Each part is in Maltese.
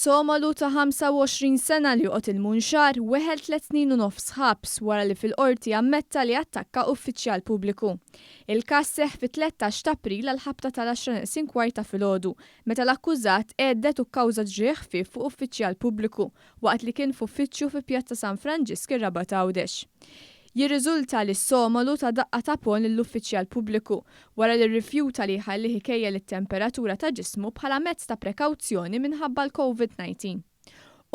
Somalu ta' 25 sena li joqgħod il-Munxar weħel tliet snin u nofs ħabs wara li fil-Qorti ammetta li attakka uffiċjal pubbliku. Il-każ seħħ fit-13 t'April għall-ħabta tal-għaxra neqsin kwart ta' filgħodu meta l-akkużat għedded u kkawża ġrieħ ħfief fuq uffiċjal pubbliku waqt li kien f'uffiċċju fi Pjazza San Franġisk ir-Rabat Għawdex. Jirriżulta li s-Somalu ta daqqa ta' ponn lill-uffiċjal pubbliku wara li rrifjuta li jħallih ikejjel it-temperatura ta' ġismu bħala mezz ta' prekawzjoni minħabba l-Covid 19.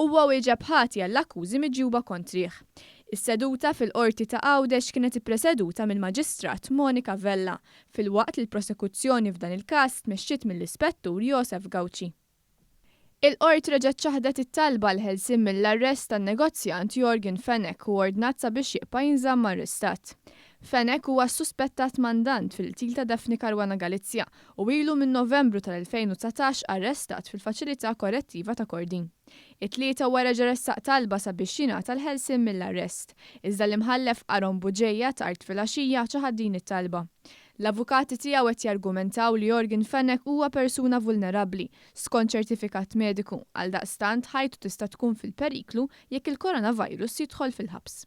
Huwa wieġeb ħati għall-akkużi miġjuba kontrih. Is-seduta fil-Qorti ta' Għawdex kienet ippreseduta mill-Maġistrat Monica Vella filwaqt li l-prosekuzzjoni f'dan il-każ tmexxiet mill-Ispettur Josef Gauci. Il-Qorti reġgħet ċaħdet it-talba għall-ħelsien mill-arrest tan-negozjant Yorgen Fenech u ordnat sabiex jibqa' jinżamm arrestat. Fenech huwa s-suspettat mandant fil-qtil ta' Daphne Caruana Galizia u ilu minn Novembru tal-2019 arrestat fil-Faċilità Korrettiva ta' Kordin. It-Tlieta huwa reġa' ressaq talba sabiex jingħata l-ħelsien mill-arrest, iżda l-Imħallef Aaron Bugeja tard filgħaxija ċaħad din it-talba. L-avukati tiegħu qed jargumentaw li Yorgen Fenech huwa persuna vulnerabbli, skont ċertifikat mediku, għaldaqstant ħajtu tista' tkun fil-periklu jekk il-coronavirus jidħol fil-ħabs.